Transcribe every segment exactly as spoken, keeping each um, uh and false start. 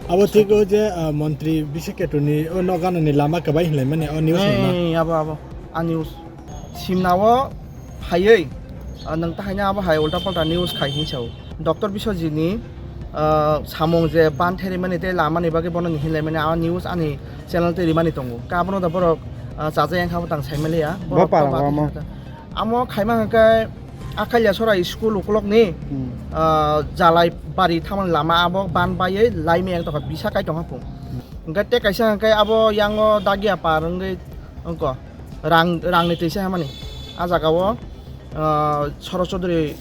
Abo thik o je, ah, montri Bishek Ketu ni o nok gana ni lama kwbai hinlai mani o news no na. Ei, abo, abo. A news. Simna o phaiwi, ah, nwng tahaino abo hai ulta palta news khai hinwi sao. Doctor Biswajit ni, ah, samung je ban therimani tei lamani bagwi bono ni hinlaimani a news ani channel tei rimani tongo. Ka abono da borok, ah, chajak yang kha bo tang saimaliya. Bo para ba mo. Amo khaima hwnkhe Akalia Sora school ukulok ni, hmm, ah, Jalai bari thamani lama abo ban baiwi laimai yang tongkha bisa kai tongkha phung. Hmm. Hwnkhe tei kaisa hwnkhe abo yango Dagia par wngwi wngkha. Rang, rangni twisa hamani. A jaga o, ah, Soro Chaudhary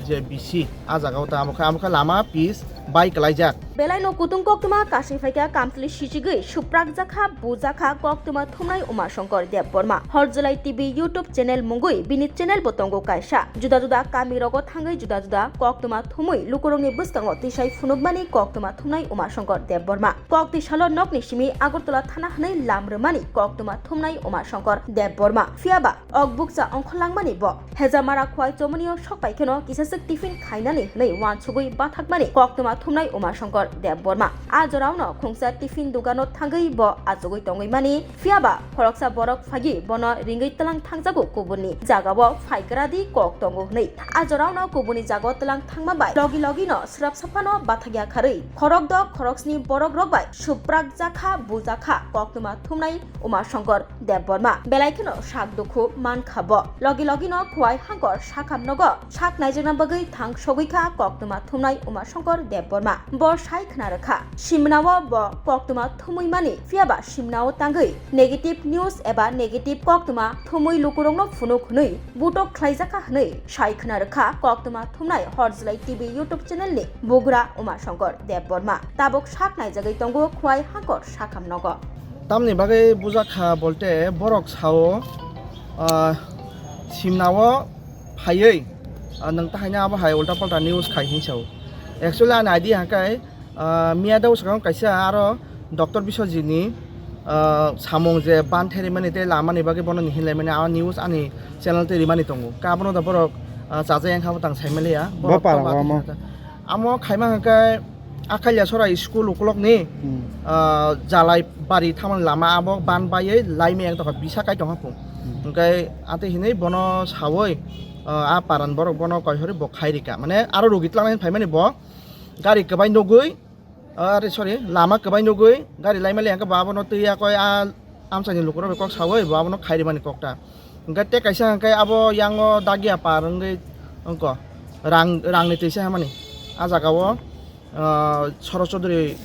je B C, a jaga o ta amo khe, amo khe lama pis bai kwlaijak. Belai no kutung koktwma kasing phaikha kamchwlwi sichigwi suprakjakha, bujakha koktwma thumnai Uma Shankar Debbarma. Horjolai T V YouTube channel mungwi bini channel bo tongo kaisa. Juda juda kami rogo thangwi juda juda koktwma thumwi lukurokni bwskango tisai phunukmani koktwma thumnai Uma Shankar Debbarma. Kok twi salo nokni simi Agartala thana hwnwi lam rwmani koktwma thumnai Uma Shankar Debbarma. Phiyaba ok bukcha ongkhorlangmani bo. Hejamara Khwai Chomoni o sok pai kheno kisaswk tiffin khainani hwnwi uansugwi bathakmani koktwma thumnai Uma Shankar Debbarma. A jorao no khungsa tiffin dugano thangwi bo achugwi tongwi mani. Phiyaba khoroksa borok phagi bono ringwi tlang thangjago kubuni jagao phai kwradi kok tongo hwnwi. A jorao no kubuni jagao tlang thangma bai logi logi no swrapsa phano bathakya kharwi khorok dok khoroksni borok rok bai suprak jakha bujakha koktwma thumnai Uma Shankar Debbarma. Belai kheno sak dukhu mankha bo. Logi logi no Khwai Hangkor sakham nogo sak naijakna bagwi thang sogwi kha koktwma thumnai Uma Shankar Debbarma. Bo sai khna rwkha, simna o bo koktwma thumwi mani, phiyaba simna o tangwi negative news eba negative koktwma thumwi lukurokno phunuk hwnwi butok khlaijakha hwnwi sai khna rwkha koktwma thumnai Horjlai T V YouTube channel ni bugra Uma Shankar Debbarma. Tabuk sak naijagwi tongo Khwai Hangkor sakham nogo. Tamni bagwi bujakha bolte borok sao, ah, simna o phaiwi, ah, nwng tahaino abo hai ulta palta news khai hinwi sao. Actually ani idea hwnkhe, ah, miyadao swkang kaisa aro Doctor Biswajit ni, ah, samung je ban therimani tei lamani bagwi bono ni hinlaimani a news ani channel tei rimani tongo. Ka abono da borok, ah, chajak yang kha bo tang saimaliya. Bo para bo amo. Amo khaima hwnkhe Akalia Sora school ukulok ni, hmm, ah, Jalai bari thamani lama abo ban baiwi laimai ang tongkha bisa kai tongkha phung. Hmm. Hwnkhe ate hinwi bono sawi, ah, a paran borok bono koihorwi bo khai rika. Mane aro rugi tlangnai phaimani bo gari kwbai nugwi, ah, are sorry, lama kwbai nugwi gari laimai le hwnkhe bo abono twi yakoi a amchaini lukurok bai kok sawi bo abono khai rimani kokta. Hwnkhe tei kaisa hwnkhe abo yango Dagia par wngwi wngkha rang, rangni twisa hamani. A jaga o, ah, Soro Chaudhary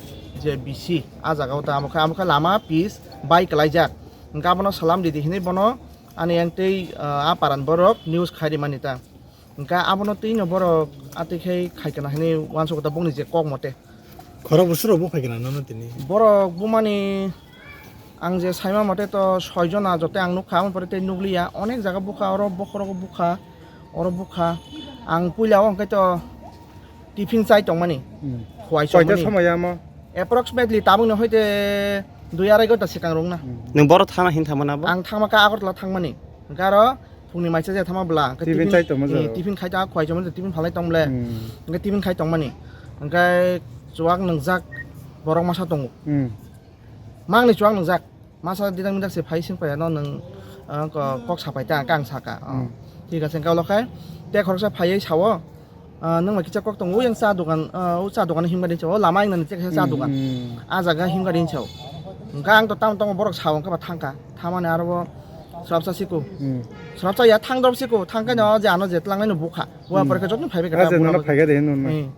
je B C, a jaga o ta amo khe, amo khe lama pis bai kwlaijak. Hwnkhe abono salam ridi hinwi bono ani yang tei, ah, a paran borok news khai rimani ta. Hwnkhe abono twi no borok atwi khai khai kana hinwi uansukha ta bongni je kok mote. Khorok bwswk rok buphai kana nono tini? Borok bumani ang je saima mote to soi jona jote ang nukha, aboni pore tei nukliya. Onek jaga bukha, oro bokhorogo bukha, oro bukha. Ang puila o hwnkhe to tiffin chai tongmani. Hmm. Khwai. Koita chongmani. Somoi amo? Approximately tabukni hoite dui arai ghonta swkang rwngna. Hmm. Nwng boro thana hin thangmani abo? Ang thangma kha Agartala thangmani. Hwnkhe aro phungni maisa je thangma bwla. Hwnkhe tiffin tiffin, chai tongma eh, jora. Tiffin khai ta khwai chongmani, tiffin phalai tong bwle. Hmm. Hwnkhe tiffin khai tongmani. Hwnkhe chuwak nwngjak borok masa tongo. Hmm. Mangni chuwak nwngjak. Masa didak midak se phai sing paiya no nwng, ah, ko-, kok sapai ta, kang saka. Oh. Hmm. Thik ase, hwnkhe ulo khe te khoroksa phaiwi sao, ah, nwng bai kisa kok tongo, yang cha dogan, ah, o cha dogan himba rinsa, o lama wngna ni cha dogan. Hmm. A jaga himba rinsa. Hwnkhe ang to tamo tamo borok sao, hwnkhe ba thangkha. Thamani aro bo swrapsa siko. Hmm. Swrapsa ya thang drop siko, thangkhe no je ano je tlangnai no bukha. Wa, hmm, pore khe joto phaibai khe. Ah, ta je bura nono bo. Phaiga de hinwi. Hmm.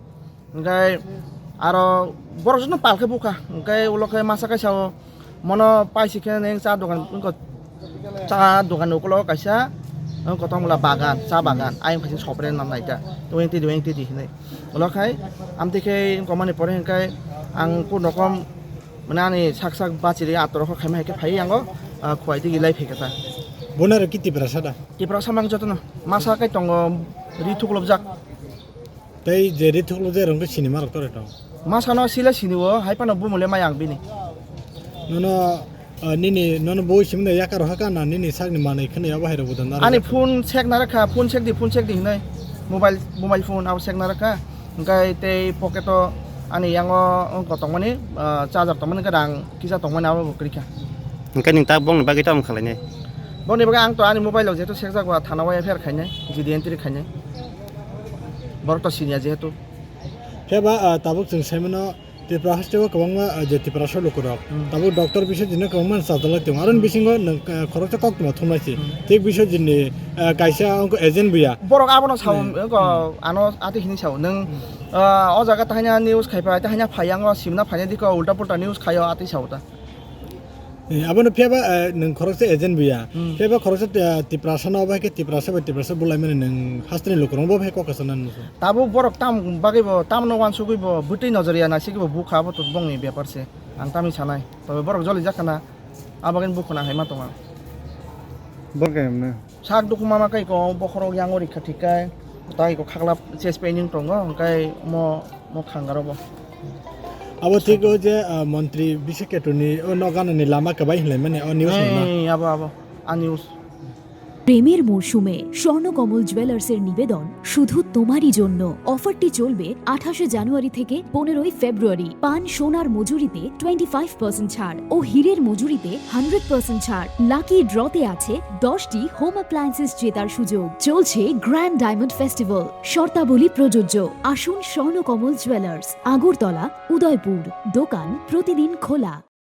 Hwnkhe aro borok joto pal khe bukha. Hwnkhe ulo khe masa kaisa o mono paisi khe neng cha dogan, wngkha cha dogan ni ukulo kaisa, wngkha tongmwla bagan, cha bagan, ayang phaising sopre nam naita. Wngtidi, wngtidi hinwi. Ulo khai amtwi khe wngkha mani pore hwnkhe ang kun rokom mane ani sak sak bachiri atorok khaima hai khe phai yango, ah, Khwai tigi lai phai khe ta. Bonaro ki Tiprasa da? Tiprasa mang jotono. Masa kai tongo ri thuklopjak. Tei je ri thuklo je rwngkhe sini ma rok tore tong. Masa no sila sini o, hai phano bumule mai ang bini. Nono, ah, nini, nono boi simi no yakar haka na nini sakni manwi kheno yabo hai rok budan. Ani phone sek na rakha, phone sek di, phone sek di hinai. Mobile, mobile phone abo sek na rakha. Hwnkhe tei pocket o Ani yango wngkha tongmani, ah, charger tongmani, gadang kisa tongmani, abo bo kwrwi kha. Hwnkhe nwng ta bongni bagwi tamo khlainai? Bongni bagwi ang to ani mobile o jehetu sekjak ba thana o F I R khainai, G D entry khainai. Borok to siniya jehetu. Phiya ba, ah, tabuk chwng saimano Tripura haste o kwbangma, ah, je Tiprasa lukurok. Hmm. Tabuk doctor bisajino kwbangma chajalai tongo. Aroni Hmm. bisingo nwng, ah, khoroksa koktwma thumnai si. Hmm. Thik bisajini, ah, kaisa wngkha agent buya. Borok abono sao, Hmm. wngkha Hmm. ano ati hini sao. Nwng, Hmm. ah, o jaga tahina news khaipa, tahina phaiyango simna phainai dikho ulta pulta news khaio ati sao ta. Eh, abono phiya ba, eh, nwng khoroksa agent buya. Hmm. Phiya ba khoroksa, eh, Tiprasa no, abo hai khe Tiprasa bai Tiprasa bulaimani nwng hasteni lukurok bo hai kok kaisa nang nukho. Tabuk borok tam bagwi bo, tamno wansugwi bo, bwtwi nojoriya naisigwi bo bukha, abo to bongni bepar se. Ang tamni sanai. Tobe borok joli jak khana, abagwino bukhuna hai ma tongo. Borok khe hwnna. Sak dukhu mama kai ko bokhorok yango rikha thik kai. Tai ko khaklap chest pain wng tongo, hwnkhe mo, mo khangaro bo. Abo thik o je, ah, montri Bishek Ketu ni o nok gana ni lama kwbai hinlai mani o news no na. Ei, abo, abo. A news. প্রেমের মরশুমে স্বর্ণকমল জুয়েলার্সের নিবেদন শুধু তোমারই জন্য। অফারটি চলবে আঠাশে জানুয়ারি থেকে পনেরোই ফেব্রুয়ারি। পান সোনার মজুরিতে টোয়েন্টি ফাইভ পার্সেন্ট ছাড় ও হীরের মজুরিতে হান্ড্রেড পার্সেন্ট ছাড়। লাকি ড্রতে আছে দশটি হোম অ্যাপ্লায়েন্সেস জেতার সুযোগ। চলছে গ্র্যান্ড ডায়মন্ড ফেস্টিভ্যাল, শর্তাবলী প্রযোজ্য। আসুন স্বর্ণকমল জুয়েলার্স, আগরতলা, উদয়পুর। দোকান প্রতিদিন খোলা।